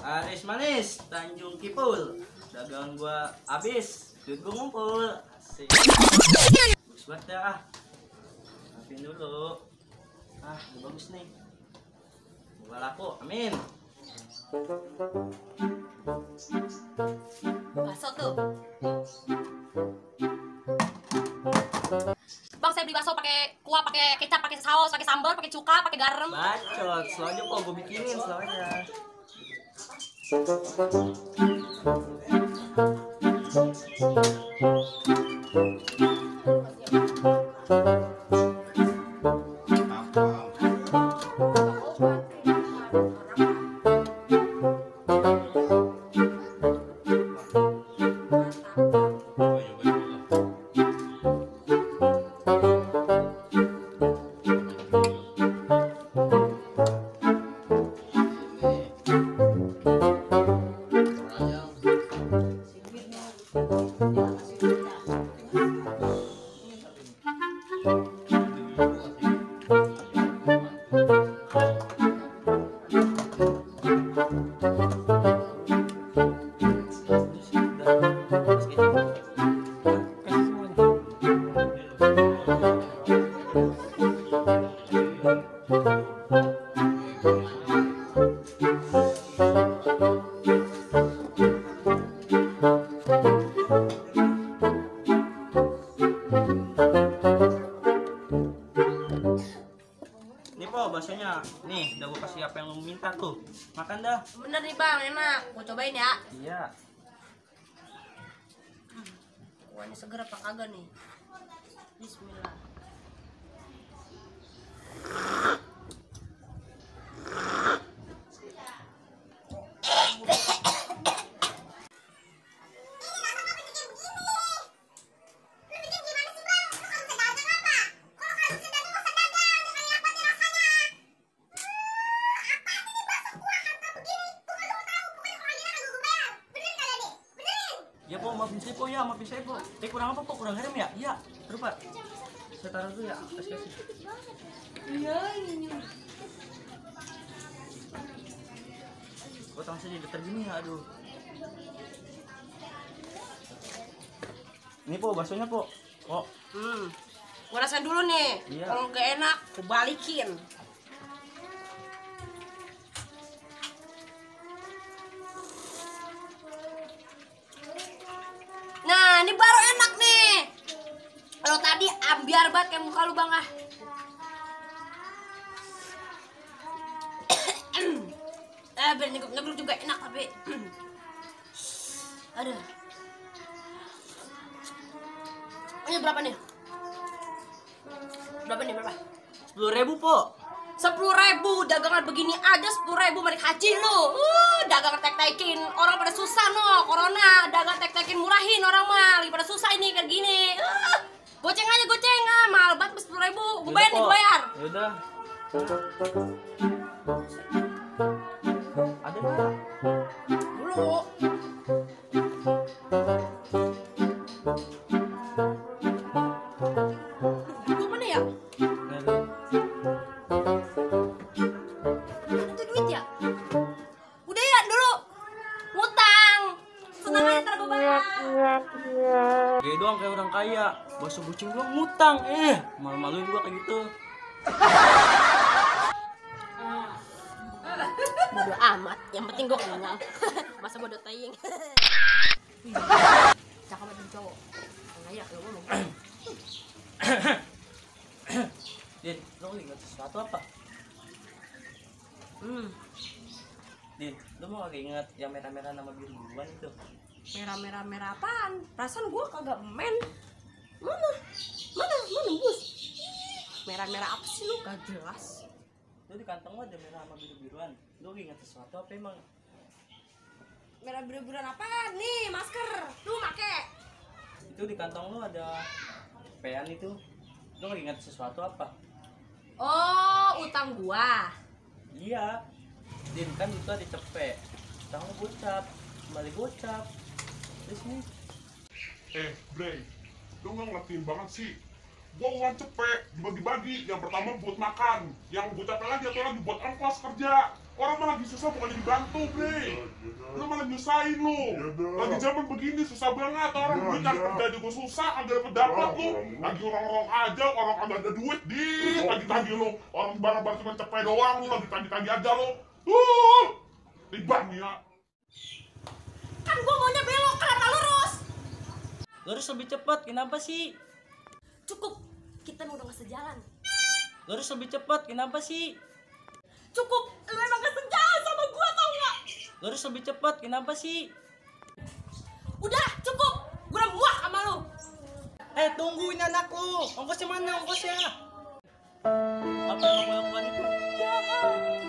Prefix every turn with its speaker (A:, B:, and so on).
A: Aris manis, Tanjung Kipul. Dagangan gua habis, duit gua ngumpul. Asik. Bagus banget ya. Maafin dulu. Udah bagus nih. Gua laku, amin.
B: Bakso tuh. Bang, saya beli bakso pakai kuah, pakai kecap, pakai saus, pakai sambal, pakai cuka, pakai garam.
A: Bacot, slow aja kok, gua bikinin slow aja. Nih po, baksonya. Nih, udah gua kasih apa yang lu minta tuh. Makan dah.
B: Bener nih bang, enak. Gua cobain ya.
A: Iya.
B: Kuahnya seger apa kagak nih? Bismillah.
A: Ya po, maafin saya po ya, maafin saya po. Kurang apa po? Kurang garam ya? Iya, terus pak. Saya taruh dulu ya, kasih.
B: Iya, ini.
A: Gua tangan saya jadi gini ya, aduh. Ini po, baksonya po. Oh,
B: Gua rasain dulu nih.
A: Iya.
B: Kalau nggak enak, gua balikin. Nah, ini baru enak nih. Kalau tadi ambiar banget kayak muka lu bang ah. Biar nyeguk juga enak tapi. Aduh. Ini berapa nih? Berapa?
A: 10.000 po.
B: 10.000 dagangan begini aja 10.000 balik haji lu. Dagangan tek-tekin orang pada susah no, corona dagangan tek-tekin murahin orang mah lagi pada susah ini kayak gini. Goceng aja mahal banget 10.000. Gue bayar nih, gue bayar.
A: Yaudah. Ada nggak?
B: Dulu. Gue mana ya? Itu duit ya? Udah ya dulu. Ngutang. Senang aja ntar gue bayar.
A: Gaya doang kayak orang kaya. Bakso kucing doang ngutang. Malu-maluin gua kayak gitu.
B: Bodo amat, yang penting gue kenyang. Masa bodo taying. Cakep banget cowok. Ngaya lo ngomong.
A: Din, lo ingat sesuatu apa? Din, lo mau gak ingat yang merah-merah nama biru-biruan itu?
B: Merah apaan? Perasaan gue kagak men. Mana bus? Merah apa sih lu? Gak jelas.
A: Lo di kantong lo ada merah sama biru-biruan. Lo ingat sesuatu apa emang?
B: Merah biru-biruan apaan? Nih masker, lu make.
A: Itu di kantong lo ada pean itu. Lo gak ingat sesuatu apa?
B: Oh, utang gua.
A: Iya. Din, kan itu ada cepet. Utang lo gocap, kembali gocap. Terus nih.
C: Bray, lu nggak ngertiin banget sih. Gua uang cepet dibagi-bagi. Yang pertama buat makan, yang gocapnya lagi atau lagi buat ongkos kerja. Orang mah lagi susah bukannya dibantu, Bre. Lu malah nyusahin lu. Lagi zaman begini susah banget. Orang duit cari kerja juga susah, agak dapat lu. Lagi orang-orang aja, orang agak ada duit di tagi-tagi lu. Orang barang-barang cuma cepet doang lu, lagi tagi-tagi aja lu. Ribet nih ya.
B: Kan gua maunya belok, kenapa lurus?
A: Lurus lebih cepat, kenapa sih?
B: Cukup, kita udah gak sejalan.
A: Lurus lebih cepat, kenapa sih?
B: Cukup, lu emang gak sejalan sama gua tau gak?
A: Lurus lebih cepat, kenapa sih?
B: Udah, cukup, gua udah muak sama lu.
A: Tungguin anakku. Ongkosnya mana ongkosnya? Apa yang kamu lakukan itu?
B: Jahat.